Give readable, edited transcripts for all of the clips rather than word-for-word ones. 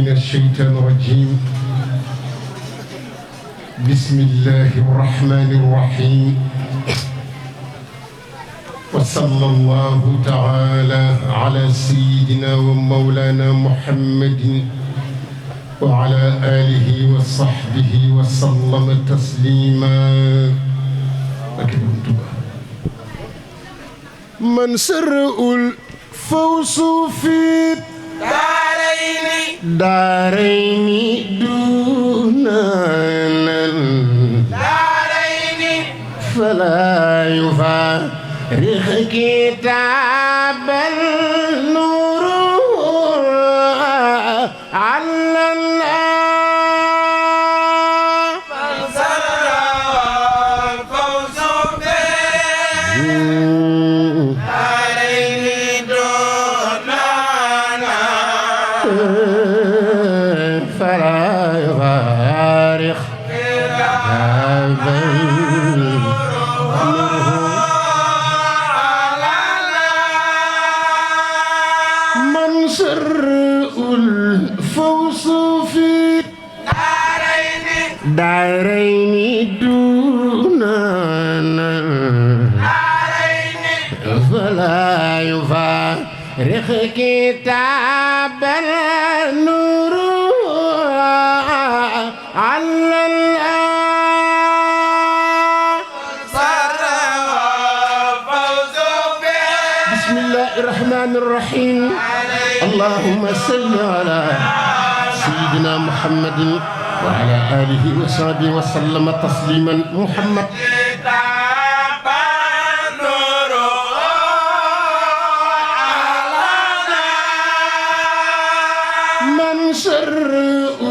من الشيطان الرجيم. بسم الله الرحمن الرحيم. وصلى الله تعالى على سيدنا ومولانا محمد وعلى آله وصحبه وسلم تسليما. من سر الفوز في دارين دون دارين فلا يفارق كتاب النور على الله فسر الفوز دارين دون فلا يفارق كتاب من سر الفوز في دارين دون فلا يفارق كتاب النور على الله بسم الله الرحمن الرحيم. اللهم صل على سيدنا محمد وعلى آله وصحبه وسلم تسليما. محمد من سر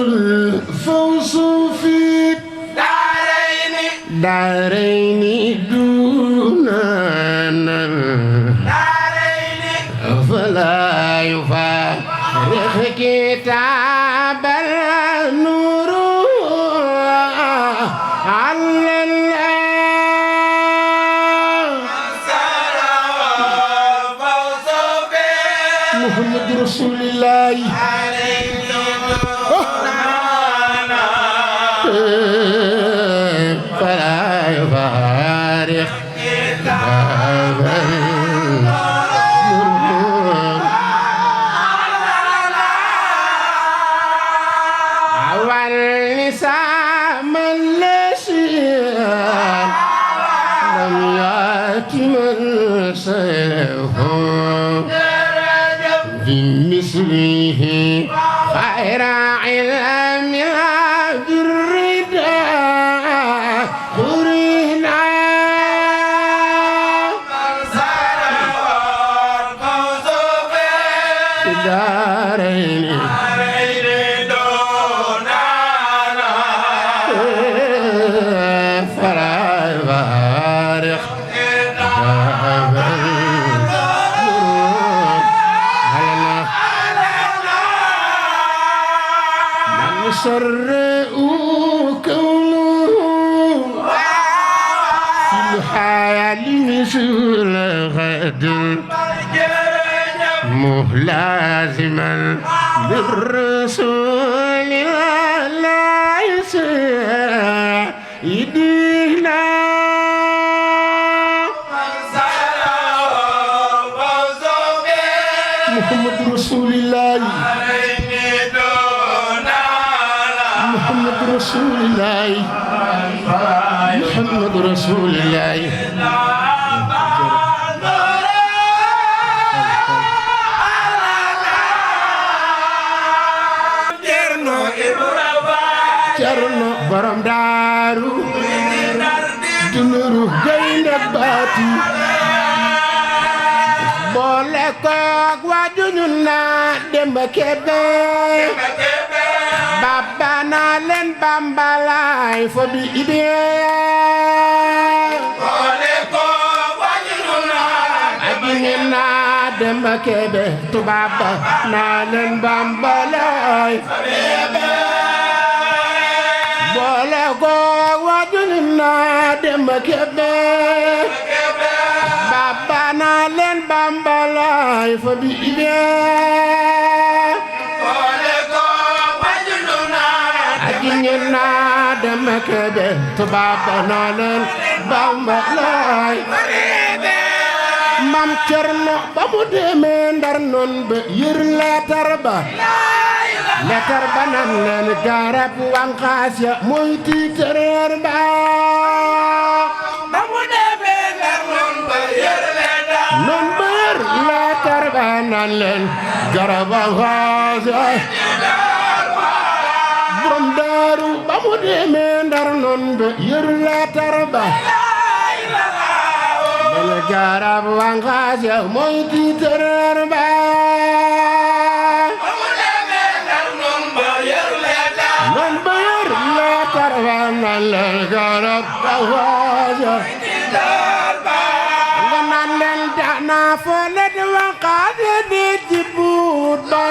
الفوز في دارين دون فلا يفارق كتاب النور على الله محمد رسول الله فلا يفارق كتاب بمثله خير علم بالرداء قرنا في الدارين فلا يفارق سر كونه في الحياة مثل غد ملازما بالرسول لا يسيدنا محمد رسول الله محمد رسول الله محمد رسول الله Cerno borom daaru dunuru gaynde baati boole koog waaju ñu naa Demba Kebe Baba naa leen bambalaay fo bi idee boole koog waaju ñu naa Demba Kebe tubaaba naa leen bambalaay boole koog waaju ñu naa Demba Kebe Baba naa leen bambalaay fo bi idee boole koog ñu naa dem Kébé tubaab naa leen Bamba laay Mam Cerno ba mu demee Ndar noon ba yër leetar ba nan leen garab wànqaas ya mooy tiitëreer ba ba mu demee Ndar noon ba yër leetar ba nan leen garab wànqaas ya borom Daaru ba mu demee Ndar noon ba yër leetar ba leen garab wànqaas ya mooy tiitëreer ba nan leen garab waaja nga naan leen dana fole di waqaade di jibuut ba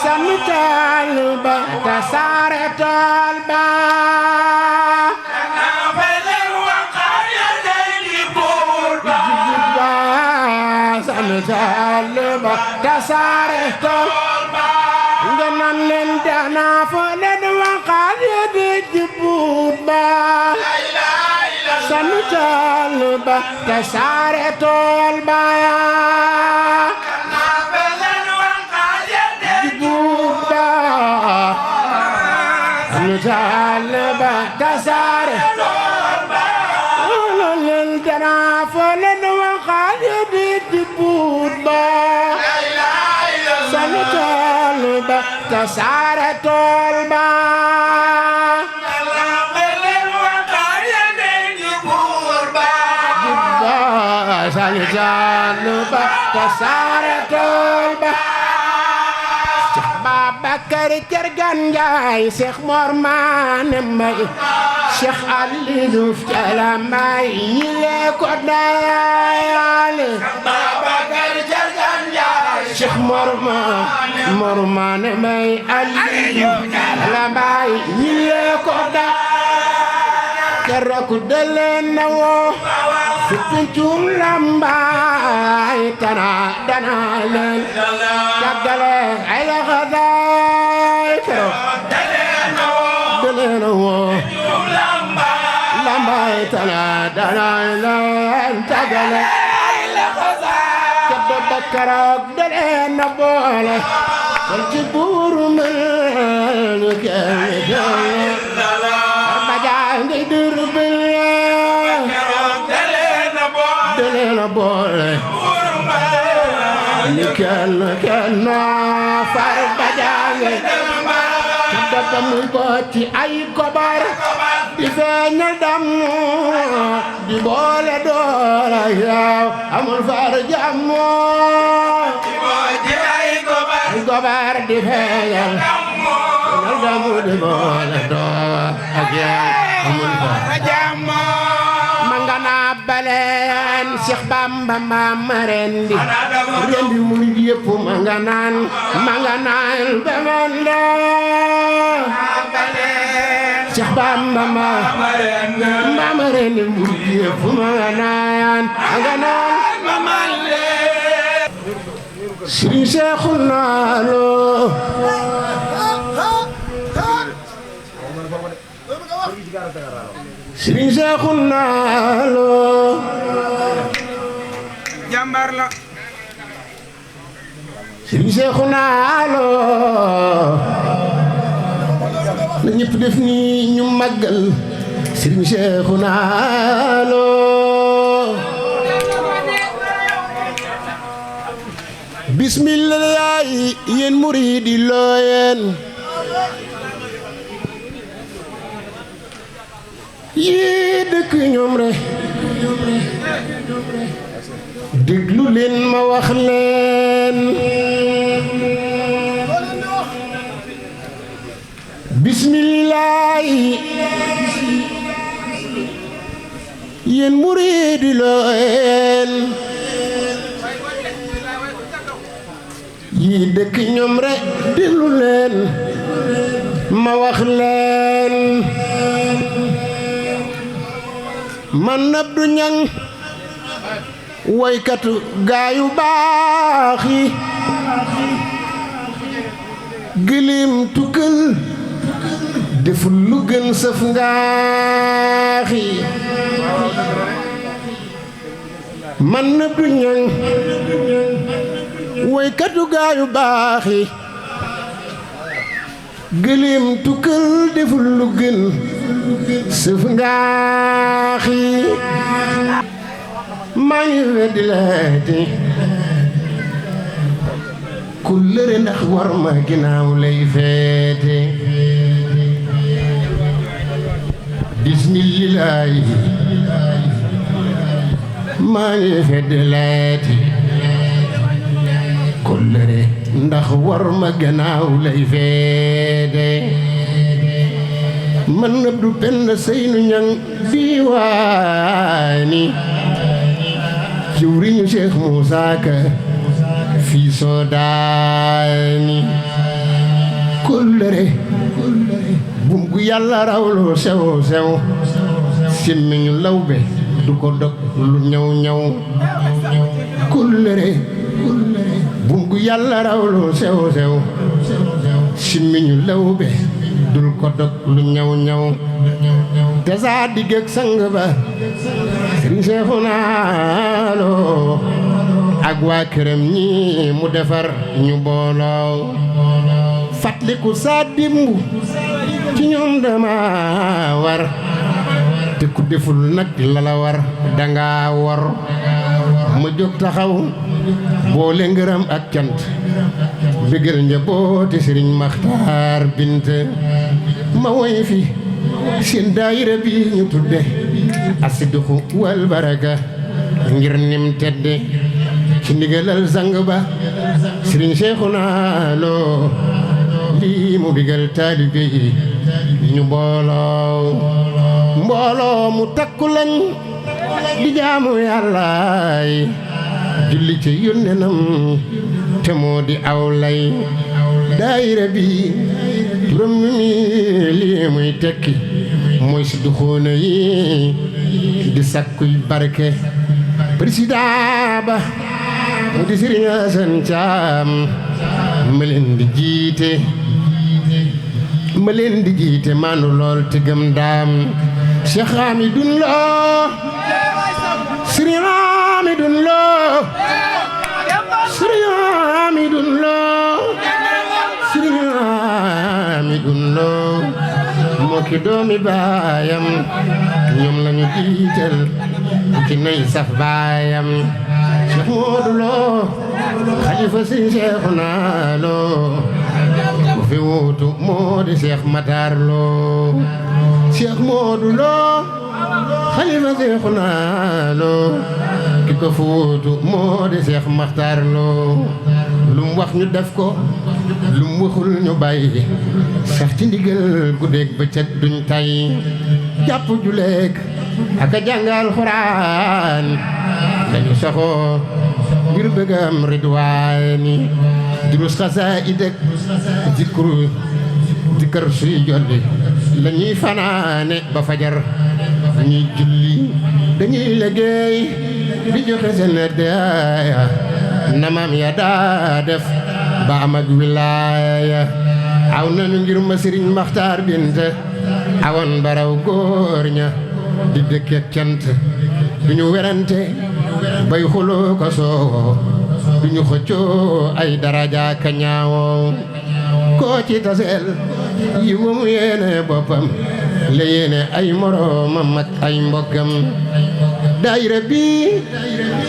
sanu taal ba tasaare tool ba sanu taal ba tasaare tool nga naan leen dana fole di waqaade di jibuut ba sanu taal ba tasaare tool ba jibuut ba sanu taal ba tasaare tool ba leen dana fole di waqaade di jibuut ba sanu taal ba tasaare tool ba sanu taal ba tasaare tool ba Cheikh Babacar Thiergane Ndiaye Cheikh Mor Mané Mbaye Cheikh Ali Diouf Thiala Mbaye ñi lee ko dayaale Babacar Thiergane Ndiaye Cheikh Mor Mané Mbaye Ali Diouf Thiala Mbaye ñi lee ko dayaale keroog daleen na woo fi pencum Lambaay dana leen tàggale ay laxasaay keroog daleen na woo Lambaay dana leen tàggale ay laxasaay ba keroog daleen na boole sol ci buuru mel kenn ba jaangi Durbil daleen a boole ni kenn far ba jaangi dafa muy boot ci ay kobar di feeñal damu di boole doole yow amul far jàmmo di boot ci ay kobar di feeñal damu di boole doole ak yow amul far jàmmo mangana baleen Cheikh Bamba ma rendi murid yëpp manganaan ba manda Cheikh Bamba ma rendi murid yëpp manganaan ba manda Sëriñ Seexuna Lo Sëriñ Seexuna Lo jàmbaar la Sëriñ Seexuna Lo na ñëpp def ni ñu màggal Sëriñ Seexuna Lo bismillah yéen muridi looyeen yii dëkk ñoom rek déglu leen ma wax leen bismillah yéen muridi looyeen yii dëkk ñoom rek déglu leen ma wax leen man Abdou Niang woykatu gaayu baax yi gilim tukkal deful lu gën sëf ngaaxi man na du ñaŋ woykatu gaayu baaxi gëléem tukkal deful lu gën sëf ngaaxi maa ngi weddi laati ku lëre ndax war ma ginnaaw lay feete bismillaahi maa ngi weddi laati ku lëre ndax war ma ginnaaw lay feete man Abdou Penda Seynu Ñaŋ diwaani jëwriñu Cheikh Moussa Ka fii Sodaani kóllëre bum gu yàlla rawloo sew sew simmiñu lawbe du ko dog lu ñaw ñaw kóllëre bum gu yàlla rawloo sew sew simmiñu lawbe dul ko dog lu ñaw ñaw te saa digg ak sang ba Sëriñ Seexuna Lo ak waa këram ñi mu defar ñu booloo fàttaliku saa dimbu ci ñoom dama war te ku deful nag la la war danga war ma jóg taxaw boole ngërëm ak cant bégal njabooti Sëriñ Maxtaar Bint ma woy fi seen daayira bi ñu tudde asidixu wal baraka ngir nim tedde ci ndigalal sang ba Sëriñ Seexuna Lo lii mu digal taalibe yi ñu mbooloo mu takku lañ di jaamu yàllaay julli ci yónnenam te moo di aw lay daayira bi turam mi lii muy tekki mooy si duxoona yi di sakkuy barke président ba mu di Sëriñ Asan Caam ma leen di jiite maandu lool te gëm daam Cheikh Hamidun Lo Sëriñ Hamidun Lo Sëriñ Hamidun Lo Sëriñ Hamidun Lo moo ki doomi baayam ñoom lañu jiital ci nay saf baayam Cheikh Modou Lo xalifa Sëriñ Seexuna Lo ku fi wuutu moo di Cheikh Matar Lo Cheikh Modou Lo xalifa Seexuna Lo ki ko fi wuutu moo di Cheikh Matar Lo lu mu wax ñu def ko lu mu waxul ñu bàyyi sax ci ndigal guddeeg bëccëg duñ tay jàpp juleeg ak a jàngal Alxuraan dañu saxoo ngir bëggam ridwaani durus xasaayid ak zikru dikkër suy jolli la ñuy fanaane ba fajar ñuy julli dañuy liggéey di joxe seen daaya namam ya daa def ba am ak wilaaya aw nañu ngir ma Sëriñ Maxtaar Bint awoon baraw góor ña di dëkk cant duñu werante bay xuloo ko soo duñu xëccoo ay daraja ka ñaawoo koo ci taseel yi mu yéene boppam la yéene ay moroomam ak ay mbokkam daayira bi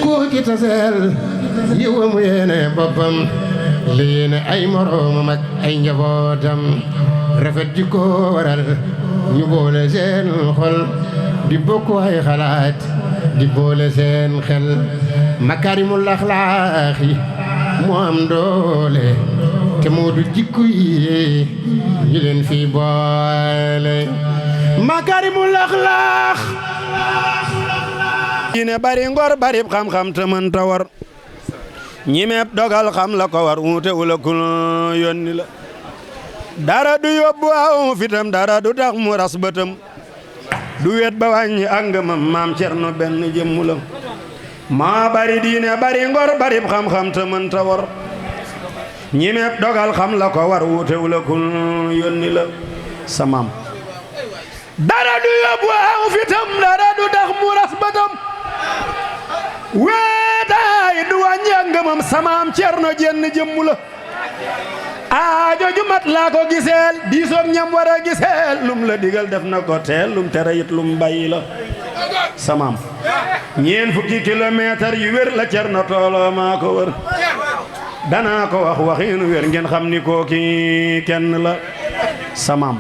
koo ci taseel yi mu yéene boppam la yéene ay moroomam ak ay njabootam rafet ji ko waral ñu boole seen xol di bokk ay xalaat di boole seen xel makarimul axlaaxi moo am doole te moo du jikko yi ñu leen fi boole makarimul axlaax ñi ne bari ngor bari xam-xam te mën ta war ñi meeb dogal xam la ko war wuute wula kul yónni la dara du yóbbu aw fitam dara du tax mu ras bëtam du wet ba wàññi ak ngëmam maam Cerno benn jëmmu la maa bari diine bari ngor bari xam-xam te mën ta war ñi meeb dogal xam la ko war wuute wula kul yónni la sa maam dara du yóbbu aw fitam dara du tax mu ras batam weetaay du wàññi ak ngëmam sa maam Cerno jenn jëmmu la aajo ju mat laa ko giseel diisoog ñam war a giseel lum la digal def na ko teel lum tere it lum bàyyi la sa maam ñeen fukki kilomètre yu wér la Cerno tooloo maa ko wër danaa ko wax waxiinu wér ngeen xam ni kooki kenn la sa maam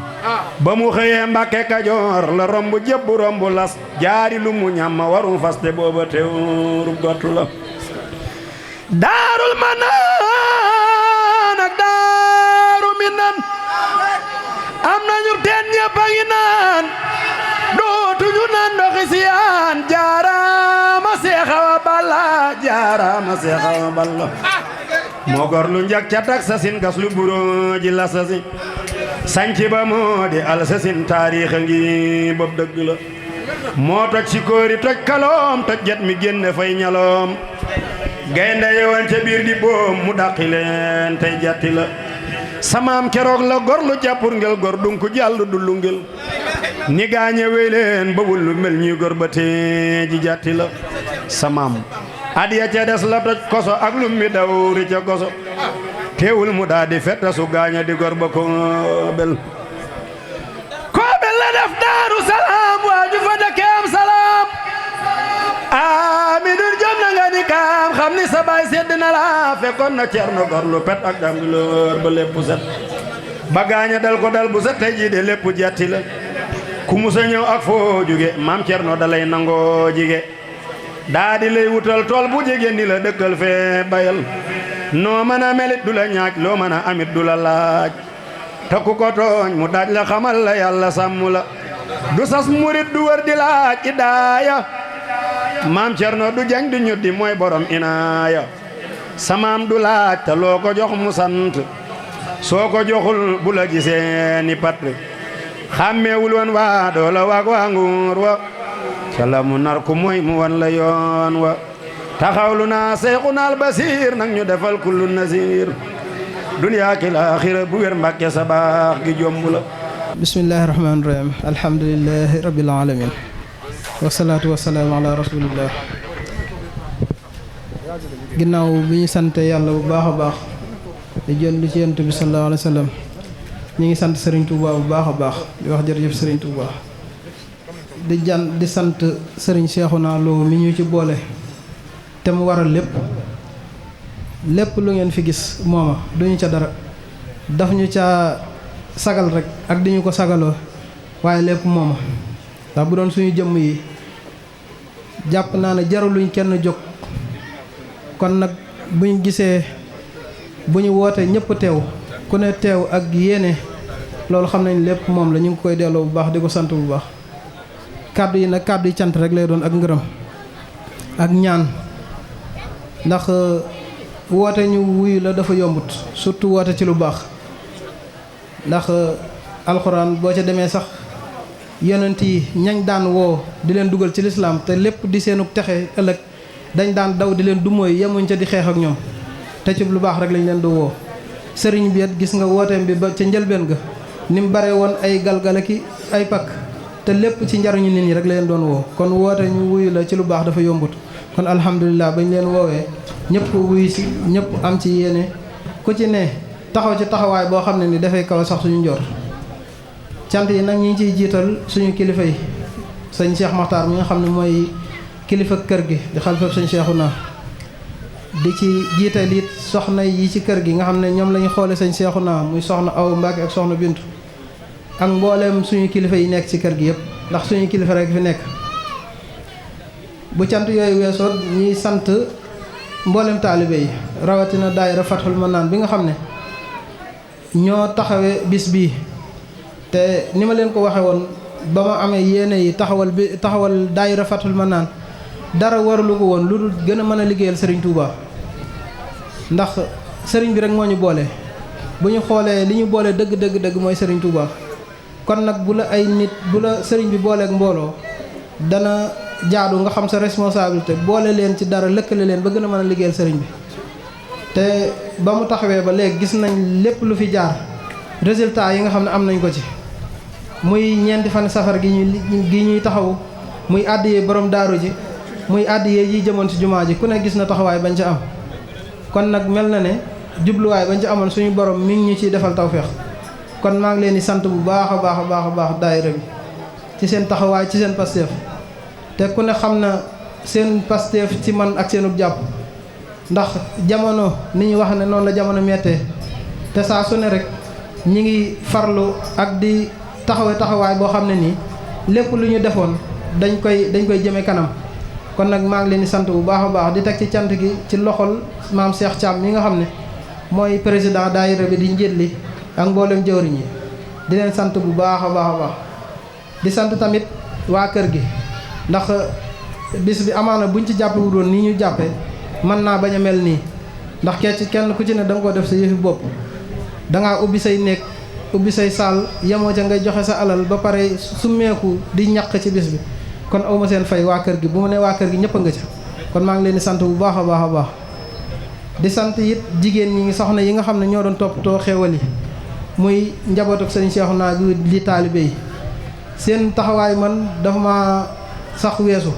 ba mu xëyee Mbàkke Kajoor la romb jëbbu romb las jaari lu mu ñam warum faste booba teewru gottu la daarul manaan ak daaru minan am nañu teen ñëpp a ngi naan dootuñu naan ndoxi siyaan jaaraama seexawa balla jaaraama seexawa balla moo gor lu njak ca tak sasin gas lu burooji la sasin sanci ba moo di al sasin taariix a ngi bopp dëgg la moo toj si kóori toj kaloom toj jet mi génne fay ñaloom gaynde yewoon ca biir di boom mu dàqi leen tey jatti la samaam keroog la gor lu jàppur ngel gor dunku jàll du lu ngel ni gaañe wéy leen ba wullu mel ñuy gor ba tee ji jatti la samaam adiya ca des la toj koso ak lu mi dawri ca koso teewul mu daa di fetta su gaaña di gor ba koobel koobel la def Daaru Salaam waaju fa dëkke am salaam Amidun jom na nga ni kaam xam ni sa baay sedd na la fekkoon na Cerno gor lu pet ak dam lër ba lépp set ba gaaña dal ko dal bu set tey jii de lépp jetti la ku musa ñëw ak foo jóge maam Cerno dalay nangoo jige daa di lay wutal tool bu jigéen ni la dëkkal fee bayal noo mën a melit du la ñaaj loo mën a amit du la laaj te ku ko tooñ mu daaj la xamal la yàlla sàmm la du sas murit du wër di laaj idaaya maam Cerno du jañ du ñuddi mooy borom inaaya samaam du laaj te loo ko jox mu sant soo ko joxul bu la gisee ni pat xàmmeewul woon waa doola waag waa nguur wa ca la mu nar ku mooy mu wan la yoon wa taxawlu naa Seexuna al Basiir nag ñu defal kullu nasiir duniyaa ki laaxira bu wér Mbàkke sa baax gi jomb la bismillahi rahmaani rahim alhamdulillahi rabbil alamin wasalaatu wasalaamu ala rasulillah ginnaaw bi ñu sante yàlla bu baax a baax di jël ci Yonent bi sallallahu alayhi wa sallam ñu ngi sant Serigne Touba bu baax a baax di wax jërëjëf Serigne Touba di sant Serigne Cheikhouna Lo mi ñu ci boole te mu waral lépp lu ngeen fi gis mooma duñu ca dara daf ñu ca sagal rek ak di ñu ko sagaloo waaye lépp mooma ndax bu doon suñu jëmm yi jàpp naa ne jaruluñ kenn jóg kon nag bu ñu gisee bu ñu wootee ñëpp teew ku ne teew ak yéene loolu xam nañ lépp moom la ñu ngi koy delloo bu baax di ko sant bu baax kàddu yi nag kàddu yi cant rek lay doon ak ngërëm ak ñaan ndax woote ñu wuyu la dafa yombut surtout woote ci lu baax ndax alxuraan boo ca demee sax yonent yi ñañ daan woo di leen dugal ci lislaam te lépp di seenu texe ëllëg dañ daan daw di leen du mooy yemuñ ca di xeex ak ñoom te ci lu baax rek lañ leen du woo sëriñ bi it gis nga wooteem bi ba ca njëlbeen ga ni mu bare woon ay galgala ki ay pakk te lépp ci njariñu nit ñi rek la leen doon woo kon woote ñu wuyu la ci lu baax dafa yombut kon alhamdulilah bañ leen woowee ñëpp wuyu si ñëpp am ci yéene ku ci ne taxaw ci taxawaay boo xam ne ni dafay kaw sax suñu njor cant yi nag ñi ngi ciy jiital suñu kilifa yi sëñ Cheikh Makhtar mi nga xam ne mooy kilifa kër gi di xalifa sëñ Cheikhouna di ci jiital it soxna yi ci kër gi nga xam ne ñoom la ñu xoole sëñ Cheikhouna muy soxna Awa Mbacke ak soxna Bintu ak mbooleem suñu kilifa yi nekk ci kër gi yëpp ndax suñu kilifa rek fi nekk bu cant yooyu weesoo ñuy sant mboolem taalibe yi rawatina daayira Fathul Manaan bi nga xam ne ñoo taxawee bis bii te ni ma leen ko waxe woon ba ma amee yéene yi taxawal daayira Fathul Manaan dara warulu ko woon lu dul gën a mën a liggéeyal Serigne Touba ndax Serigne bi rek moo ñu boole bu ñu xoolee li ñu boole dëgg mooy Serigne Touba kon nag bu la ay nit bu la Serigne bi booleeg mbooloo dana jaadu nga xam sa responsabilité boole leen ci dara lëkkale leen ba gën a mën a liggéeyal Serigne bi te ba mu taxawee ba léegi gis nañ lépp lu fi jaar résultat yi nga xam ne am nañ ko ci muy ñeenti fan safar gi ñuy taxaw muy àddiyee borom daaru ji muy àddiyee yi jëmoon ci jumaa ji ku ne gis na taxawaay bañ ca am kon nag mel na ne jubluwaay bañ ca amoon suñu borom mi ngi ñu ciy defal tawféex kon maa ngi leen di sant bu baax a baax a baax a baax daayira bi ci seen taxawaay ci seen pasteef te ku ne xam na seen pasteef ci man ak seenub jàpp ndax jamono ni ñu wax ne noonu la jamono mettee te saa su ne rek ñi ngi farlu ak di taxawaay boo xam ne nii lépp lu ñu defoon dañ koy jëme kanam kon nag maa ngi leen di sant bu baax a baax di teg ci cant gi ci loxol maam Cheikh Thiam mi nga xam ne mooy président daayira bi di njiit li ak mboolem jëwriñ yi di leen sant bu baax a baax a baax di sant tamit waa kër gi ndax bis bi amaana buñ ci jàppe wu doon nii ñu jàppe mën naa bañ a mel nii ndax kenn ku ci ne da nga ko def sa yëfi bopp dangaa ubbi say néeg ubbi say saal yemoo ca ngay joxe sa alal ba pare summeeku di ñaq ci bis bi kon awma seen fay waa kër gi bu ma ne waa kër gi ñëpp a nga ca kon maa ngi leen di sant bu baax a baax a baax di sant it jigéen ñi soxna yi nga xam ne ñoo doon toppatoo xéewal yi muy njabootu sëriñ Cheikhouna gi di taalibe yi seen taxawaay man dafa ma sax weesu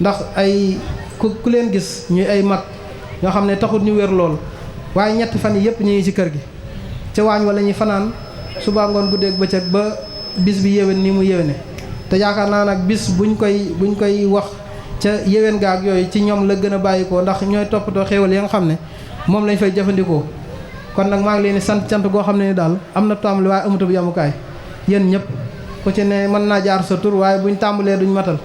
ndax ay ku leen gis ñuy ay mag ñoo xam ne taxut ñu wér lool waaye ñetti fan yi yëpp ñu ngi ci kër gi ca waañ wala ñuy fanaan suba ngoon guddeeg bëccëg ba bis bi yéwén ni mu yéwéne te yaakaar naa nag bis buñ koy wax ca yéwén gaag yooyu ci ñoom la gën a bàyyikoo ndax ñooy toppatoo xéewal ya nga xam ne moom lañ fay jëfandikoo kon nag maa ngi leen di sant cant goo xam ne ni daal am na tàmbali waaye amatu bu yamukaay yéen ñëpp ku ci ne mën naa jaar sa tur waaye buñ tàmbalee duñ matal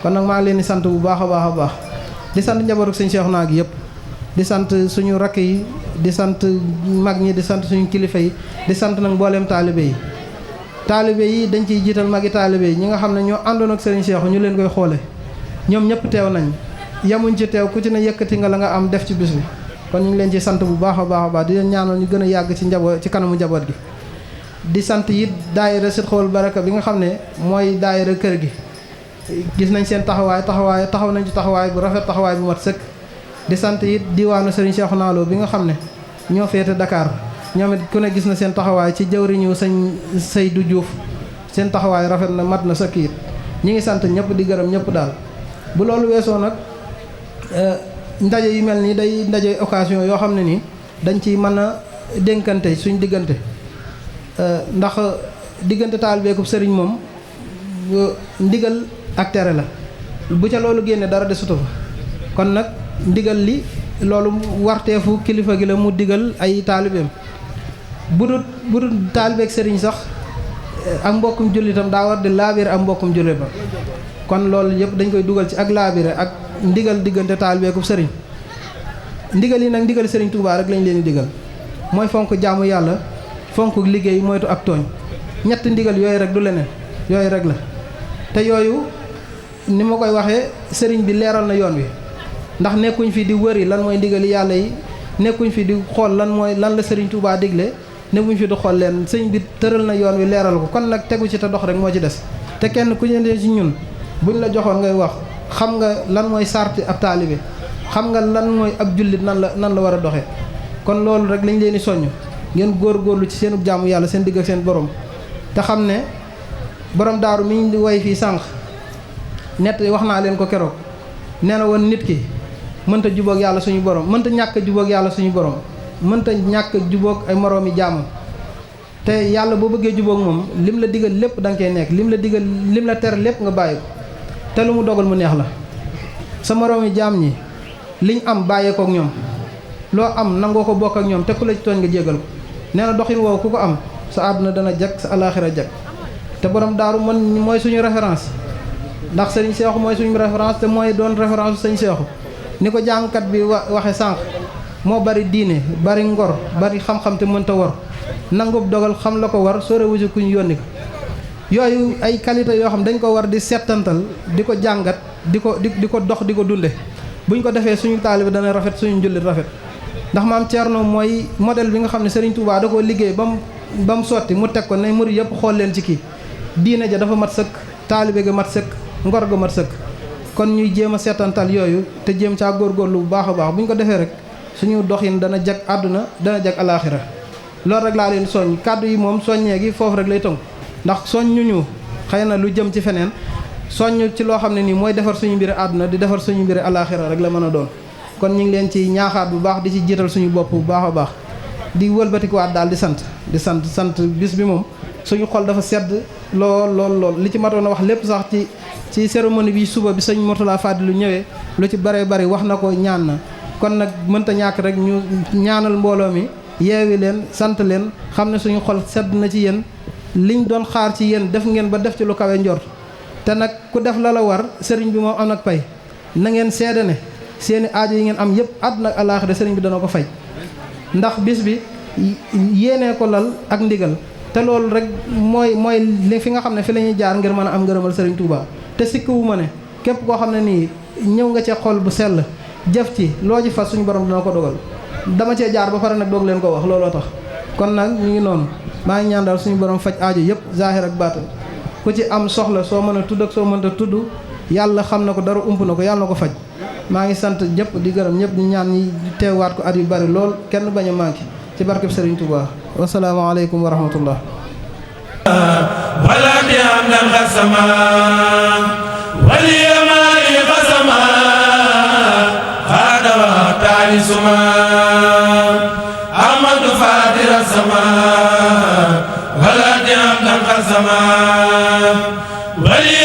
kon nag maa ngi leen di sant bu baax a baax a baax di sant njabootu sëñ Cheikhouna gi yëpp di sant suñu rakk yi di sant mag ñi di sant suñu kilifa yi di sant nag mbooleem taalibe yi dañ ciy jiital magi taalibe yi ñi nga xam ne ñoo àndoon ak sëriñ Cheikh ñu leen koy xoole ñoom ñëpp teew nañ yemuñ ci teew ku ci ne yëkkati nga la nga am def ci bis bi kon ñu ngi leen ci sant bu baax a baax a baax di leen ñaanal ñu gën a yàgg ci kanamu njaboot gi di sant it daayira Sidqul Baraka bi nga xam ne mooy daayira kër gi gis nañ seen taxawaay taxaw nañ ci taxawaay bu rafet taxawaay bu mat sëkk di sant it diwaanu Serigne Cheikhouna Lo bi nga xam ne ñoo féete Dakar ñoom it ku ne gis na seen taxawaay ci jëwriñu sëñ Seydou Diouf seen taxawaay rafet na mat na sëkk it ñi ngi sant ñëpp di gërëm ñëpp daal bu loolu weesoo nag ndaje yu mel nii day ndaje occasion yoo xam ne nii dañ ci mën a dénkante suñ diggante ndax diggante taalibeekub sëriñ moom ndigal ak tere la bu ca loolu génne dara de sutu fa kon nag ndigal li loolu warteefu kilifa gi la mu digal ay taalibeem bu dul taalibeek sëriñ sax ak mbokkum jullitam daa war di laabire ak mbokkum jullit ba kon loolu yëpp dañ koy dugal ci ak laabire ak ndigal diggante taalibeekub sëriñ ndigal yi nag ndigal sëriñ Touba rek lañ leen di digal mooy fonk jaamu yàlla fonk liggéey moytu ak tooñ ñett ndigal yooyu rek du leneen yooyu rek la te yooyu ni ma koy waxee sëriñ bi leeral na yoon wi ndax nekkuñ fi di wëri lan mooy ndigali yàlla yi nekkuñ fi di xool lan la sëriñ Touba digle nekkuñ fi di xool leen sëriñ bi tëral na yoon wi leeral ko kon nag tegu ci te dox rek moo ci des te kenn ku ñëwee ci ñun buñ la joxoon ngay wax xam nga lan mooy sarti ab taalibe xam nga lan mooy ab jullit nan la war a doxee kon loolu rek lañ leen di soññ ngeen góorgóorlu ci seenub jaamu yàlla seen digg ak seen borom te xam ne borom daaru mi ñu di way fii sànq nett wax naa leen ko keroog nee na woon nit ki mënta jubóog yàlla suñu borom mënta ñàkk jubóog yàlla suñu borom mënta ñàkk jubóog ay moroomi jaamam te yàlla boo bëggee jubóog moom lim la digal lépp da nga koy nekk lim la tere lépp nga bàyyi ko te lu mu dogal mu neex la sa moroomi jaam ñi liñ am bàyyeekook ñoom loo am nangoo ko bokk ak ñoom te ku la ci tooñ nga jégal ko nee na doxin woowu ku ko am sa àdduna dana jag sa alaaxira jag te borom daaru man mooy suñu référence ndax sëriñ Seexu mooy suñu référence te mooy doon référence sëriñ Seexu ni ko jàngkat bi waxe sànq moo bari diine bari ngor bari xam-xam te mënta war nangub dogal xam la ko war sore wusi kuñ yónni ko yooyu ay qualité yoo xam dañ ko war di settantal di ko jàngat di ko dox di ko dunde buñ ko defee suñu taalibe dana rafet suñu njullit rafet ndax maam Thierno mooy modèle bi nga xam ne Serigne Touba da koo liggéey ba mu sotti mu teg ko ne murid yëpp xool leen ci kii diine ja dafa mat sëkk taalibe ga mat sëkk ngor ga mat sëkk kon ñuy jéem a seetantal yooyu te jéem caa góorgóorlu bu baax a baax bu ñu ko defee rek suñu doxin dana jag àdduna dana jag alaaxira loolu rek laa leen soññ kàddu yi moom soññee gi foofu rek lay tënk ndax soññuñu xëy na lu jëm ci feneen soññ ci loo xam ne nii mooy defar suñu mbiri àdduna di defar suñu mbiri alaaxira rek la mën a doon. kon ñu ngi leen ci ñaaxaat bu baax di ci jiital suñu bopp bu baax a baax di wëlbatikuwaat daal di sant bis bi moom suñu xol dafa sedd lool li ci matoon a wax lépp sax ci cérémonie bi suba bi sëñ Mourtala Fadilu ñëwee lu ci bare bari wax na ko ñaan na kon nag mënta ñàkk rek ñu ñaanal mbooloo mi yeewi leen sant leen xam ne suñu xol sedd na ci yéen liñ doon xaar ci yéen def ngeen ba def ci lu kawe njort te nag ku def la war sëriñ bi moom am nag pay na ngeen seede ne seeni aajo yi ngeen am yëpp àdduna ak alaaxira sëriñ bi dana ko fay ndax bis bi yéenee ko lal ak ndigal te loolu rek mooy li fi nga xam ne fi la ñuy jaar ngir mën a am ngërëmal sëriñ Touba te sikkuwu ma ne képp koo xam ne nii ñëw nga cee xol bu sell jëf ci loo ci fas suñu borom dana ko dogal dama cee jaar ba pare nag doog leen ko wax looloo tax kon nag ñu ngi noonu maa ngi ñaan daal suñu borom faj aajo yëpp zahir ak baatin ku ci am soxla soo mën a tudd ak soo mënta tudd yàlla xam na ko dara ump na ko yàlla na ko faj maa ngi sant ñëpp di gërëm ñëpp di ñaan ñi teewaat ko at yu bari lool kenn bañ a manqué ci barkeb Serigne Touba wasalaamaaleykum wa rahmatullah wala di am dal xasama wali amali xasama xaadawa taali suma ahmadu fadira sama wala di am dal xasama wali